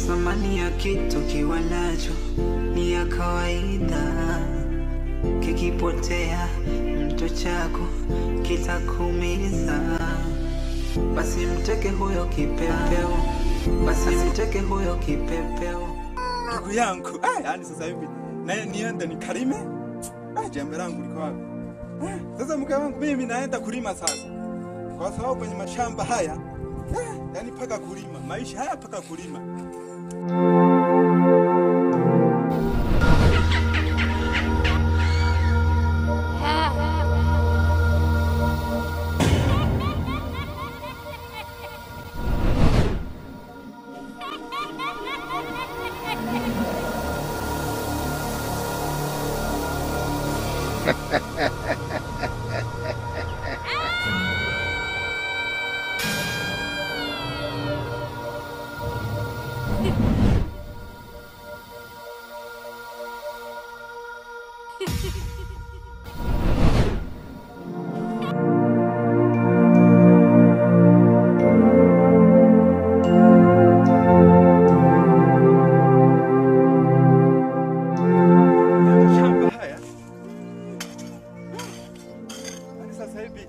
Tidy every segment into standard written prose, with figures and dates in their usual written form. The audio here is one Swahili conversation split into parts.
Thamani ya kitu kiwa nacho ni ya kawaida, kikipotea mtu chako kitakuumiza. Basi mteke huyo kipepeo, basi mteke huyo kipepeo. Ndugu yangu, yani sasa hivi na niende nikalime? Jembe langu liko wapi? Sasa mke wangu mimi naenda kulima sasa. Kwa sababu kwenye mashamba haya, yani paka kulima, maisha haya paka kulima.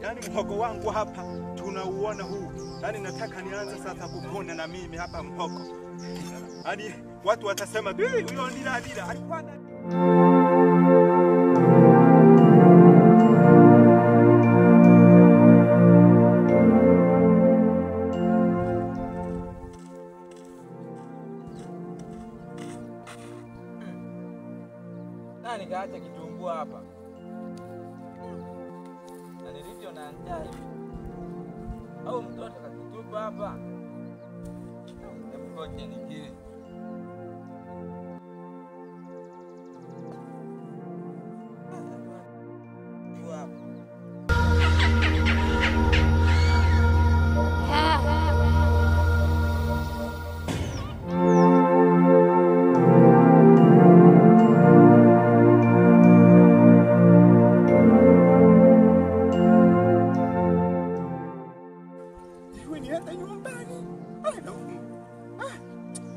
Yani mhogo wangu hapa tunauona huu. Yani nataka nianze sasa kupona na mimi hapa mhogo. Yani watu watasema huyo ndila alikuwa na nani kaacha kitunguu hapa? Na nilivyo na njaa hivi. Au mtoto kakitupa hapa. Hebu ngoja ningine.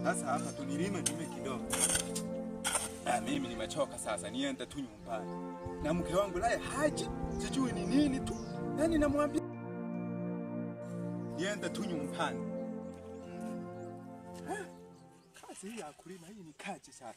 Sasa hapa tunilime nime kidogo. Mimi nimechoka sasa, niende tu nyumbani. Na mke wangu naye haji, sijui ni nini tu. Yaani namwambia niende tu nyumbani. Kazi hii ya kulima hii ni kazi sana.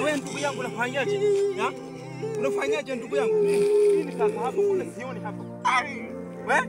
Wewe ndugu yangu unafanyaje? Unafanyaje ndugu yangu? Nini sasa hapo? Kuna sioni hapo. Wewe?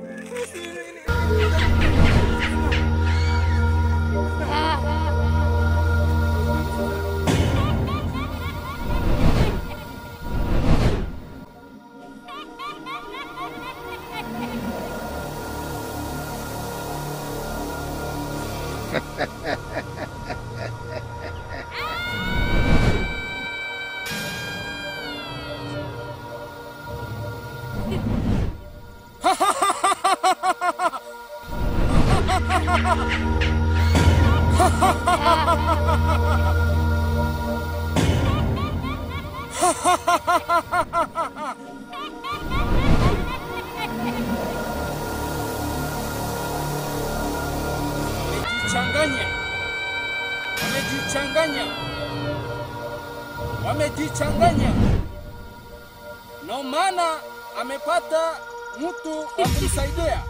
Wamejichanganya, wamejichanganya. No maana amepata mtu wa kumsaidia.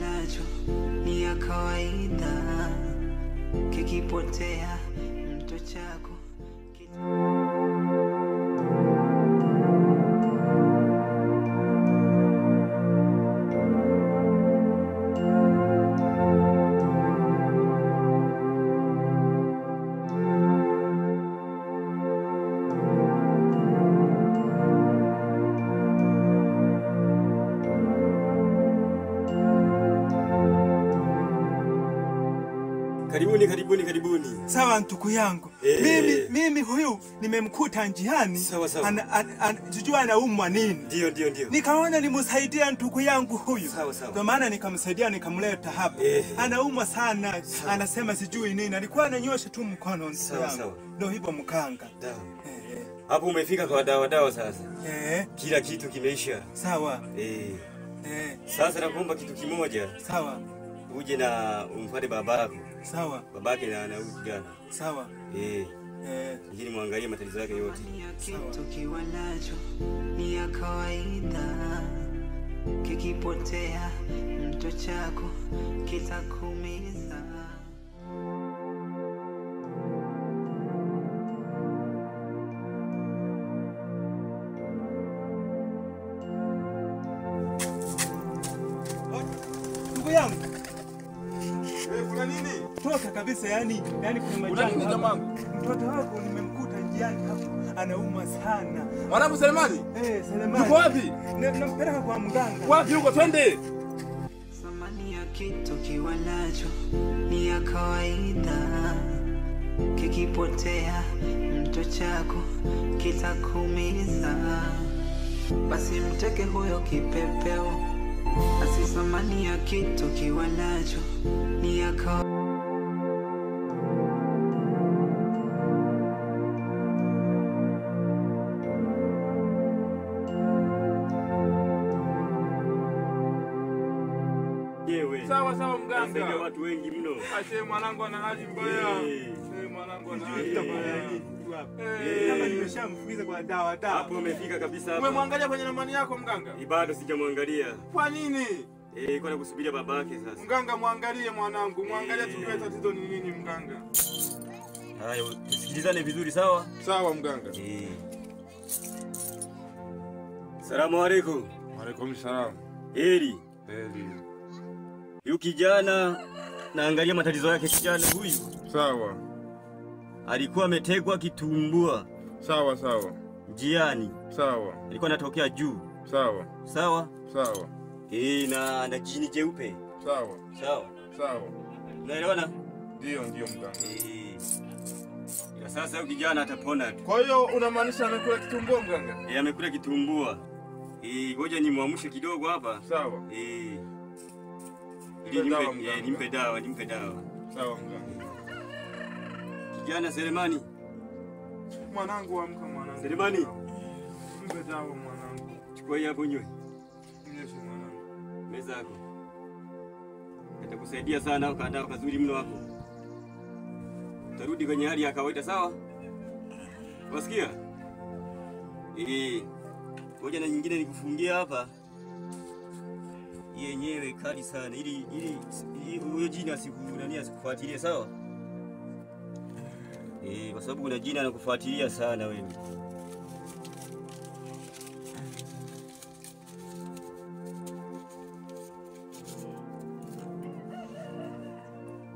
nacho ni ya kawaida, kikipotea mtu chako Karibuni, karibuni, karibuni. Sawa ndugu yangu. Mimi huyu nimemkuta njiani. Sawa sawa. Sijui anaumwa nini. Ndio, ndio, ndio. Nikaona nimsaidie ndugu yangu huyu. Sawa sawa. Kwa maana nikamsaidia nikamleta hapa. Anaumwa sana. Sawa. Anasema sijui nini. Alikuwa ananyosha tu mkono. Sawa sawa. Ndio hivyo mkanga. Dawa. Hapo umefika kwa dawa dawa sasa. Kila kitu kimeisha. Sawa. Sasa nakuomba kitu kimoja. Sawa. Uje na umfuate babako. Sawa. Babake na huyu kijana. Sawa. Ili muangalie matatizo yake yote. Kitu kiwa nacho ni ya kawaida, kikipotea mtu chako kitakuumiza. Ndugu yangu. Kuna nini? Toka kabisa yani kuna majanga. Kuna nini jamangu? Mtoto wako nimemkuta njiani hapo anauma sana. Mwanangu Selemani? Selemani. Yuko wapi? Nampeleka kwa mganga. Wapi yuko? Twende. Thamani ya kitu kiwa nacho ni ya kawaida, kikipotea mtu chako kitakuumiza. Basi mteke huyo kipepeo. Basi thamani ya kitu kiwa nacho ni ya kawaida. Sawa sawa mganga. Nasaidia watu wengi mno. Ashe mwanangu ana hali mbaya. Mwanangu ana hali mbaya. Kama nimeshamfukiza kwa dawa dawa. Hapo umefika kabisa hapo. Umemwangalia kwenye ramani yako mganga? Bado sijamwangalia. Kwa nini? Kwa nakusubiria babake sasa. Mganga muangalie mwanangu, muangalie tujue tatizo ni nini mganga. Haya, tusikilizane vizuri sawa? Sawa mganga. Salamu alaykum. Wa alaykum salam. Eli. Eli. Huyu kijana naangalia matatizo yake kijana huyu. Sawa. Alikuwa ametegwa kitumbua. Sawa sawa. Njiani. Sawa. Alikuwa anatokea juu. Sawa. Sawa? Sawa. Na jini jeupe. Sawa. Sawa. Sawa. Unaelewana? Ndio, ndio mganga. Ila sasa huyu kijana atapona tu. Kwa hiyo unamaanisha amekula kitumbua mganga? Amekula kitumbua. Ngoja nimwamshe kidogo hapa. Sawa. Ili nimpe dawa, nimpe dawa. Sawa mganga. Kijana Selemani. Mwanangu amka mwanangu. Selemani. Mpe dawa mwanangu. Chukua hii hapo unywe. Mnyeshe mwanangu. Meza yako. Itakusaidia sana ukaandaa kazuri mno hapo. Utarudi kwenye hali ya kawaida sawa? Wasikia? Ngoja na nyingine nikufungia hapa. Yenyewe kali sana ili huyo jini asikufuatilie sawa? Kwa sababu kuna jini anakufuatilia sana wewe.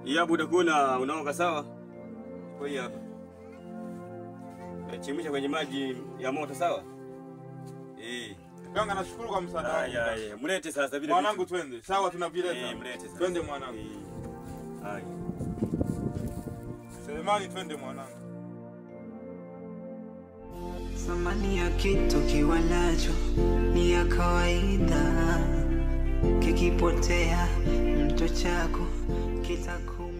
Hii hapo utakuwa unaoga sawa? Kwa hiyo hapa. Nachemsha kwenye maji ya moto sawa? Mganga nashukuru kwa msaada wako. Haya, mlete sasa vile. Mwanangu twende. Sawa tunavileta. Mlete sasa. Twende mwanangu. Haya. Selemani twende mwanangu. Thamani ya kitu kiwa nacho ni ya kawaida, kikipotea mtu chako kitakuwa.